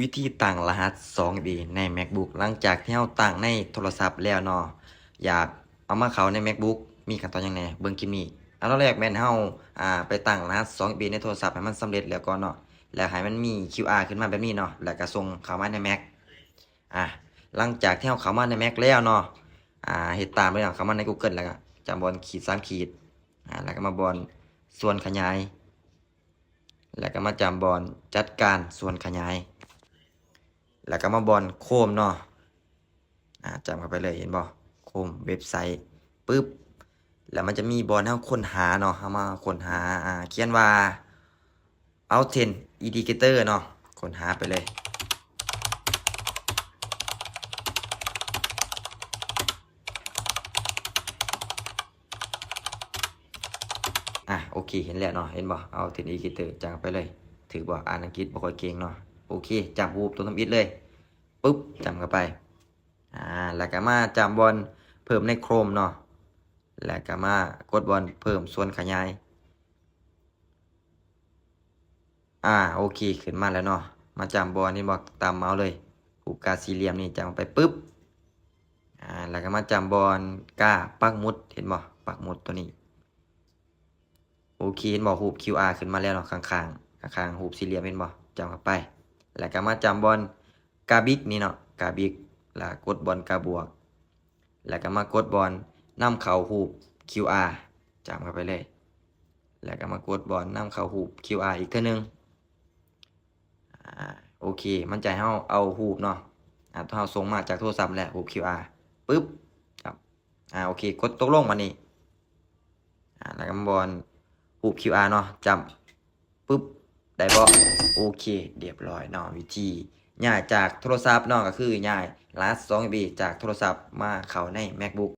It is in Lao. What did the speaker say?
ວິທີຕັ້ງລະຫັດສອງເອັຟເອໃນ MacBook ຫຼັງຈາກທີ່ເຮົາຕັ້ງໃນໂທລະສັບແລ້ວເນາະ, ຢາກເອົາມາເຂົ້າໃນ MacBook ມີຂັ້ນຕອນຫຍັງແດ່? ເບິ່ງຄລິບນີ້. ອັນດັບແລກແມ່ນເຮົາ ອ່າ ໄປຕັ້ງລະຫັດສອງເອັຟເອໃນໂທລະສັບໃຫ້ມັນສຳເລັດແລ້ວກ່ອນເນາະ, ແລ້ວໃຫ້ມັນມີ QR ຂຶ້ນມາແບບນີ້ເນາະ, ແລ້ວກໍສົ່ງເຂົ້າມາໃນ Mac. ອ່າ ຫຼັງຈາກທີ່ເຮົາເຂົ້າມາໃນ Mac ແລ້ວເນາະ, ອ່າ ເຮັດຕາມເລີຍເນາະ, ເຂົ້າມາໃນ Google ແລ້ວກໍຈ້ຳບ່ອນຂີດສາມຂີດ, ອ່າ ແລ້ວກໍມາບ່ອນສ່ວນຂະຫຍາຍ. ແລ້ວກໍມາຈ້ຳບ່ອນຈັດການສ່ວນຂະຫຍາຍ, ແລ້ວກໍມາບ່ອນ Chrome ເນາະ, ອ່າ ຈ້ຳເຂົ້າໄປເລີຍ ເຫັນບໍ່? Chrome ເວັບໄຊ ປຶບ ແລ້ວມັນຈະມີບ່ອນໃຫ້ເຮົາຄົ້ນຫາເນາະ, ເຮົາມາຄົ້ນຫາ ອ່າ ຂຽນວ່າ Authenticator ເນາະ, ຄົ້ນຫາໄປເລີຍ. ອ່ະ ໂອເຄ ເຫັນແລ້ວເນາະ, ເຫັນບໍ່? Authenticator ຈ້ຳໄປເລີຍ. ຖືກບໍ່? ອ່ານອັງກິດບໍ່ຄ່ອຍເກັ່ງເນາະ. ໂອເຄ ຈ້ຳຮູບຕົວທຳອິດເລີຍ ປຶບ ຈ້ຳເຂົ້າໄປ. ອ່າ ແລ້ວກໍມາຈ້ຳບ່ອນເພີ່ມໃນ Chrome ເນາະ, ແລ້ວກໍມາກົດບ່ອນເພີ່ມສ່ວນຂະຫຍາຍ. ອ່າ ໂອເຄ ຂຶ້ນມາແລ້ວເນາະ, ມາຈ້ຳບ່ອນ ເຫັນບໍ່? ຕາມເມົາສ໌ເລີຍ, ຮູບກາສີ່ຫຼ່ຽມນີ້ ຈ້ຳໄປປຶບ. ອ່າ ແລ້ວກໍມາຈ້ຳບ່ອນກາປັກໝຸດ, ເຫັນບໍ່? ປັກໝຸດຕົວນີ້. ໂອເຄ ເຫັນບໍ່? ຮູບ QR ຂຶ້ນມາແລ້ວເນາະ, ຂ້າງໆ ຂ້າງໆຮູບສີ່ຫຼ່ຽມ ເຫັນບໍ່? ຈ້ຳເຂົ້າໄປ. ແລ້ວກໍມາຈ້ຳບ່ອນກາບິກນີ້ເນາະ, ກາບິກ, ແລ້ວກົດບ່ອນກາບວກ, ແລ້ວກໍມາກົດບ່ອນນຳເຂົ້າຮູບ QR, ຈ້ຳເຂົ້າໄປເລີຍ. ແລ້ວກໍມາກົດບ່ອນນຳເຂົ້າຮູບ QR ອີກເທື່ອໜຶ່ງ. ອ່າ ໂອເຄ ມັນຈະໃຫ້ເຮົາເອົາຮູບເນາະ, ອ່າ ເຮົາສົ່ງມາຈາກໂທລະສັບແຫຼະ ຮູບ QR ປຶບ. ອ່າ ໂອເຄ ກົດຕົກລົງບາດນີ້. ອ່າ ແລ້ວກໍມາບ່ອນຮູບ QR ເນາະ, ຈ້ຳ ປຶບ ໄດ້ບໍ່? ໂອເຄ ຮຽບຮ້ອຍເນາະ, ວິທີຍ້າຍຈາກໂທລະສັບເນາະ, ກໍຄືຍ້າຍລະຫັດສອງເອັຟເອຈາກໂທລະສັບມາເຂົ້າໃນ MacBook.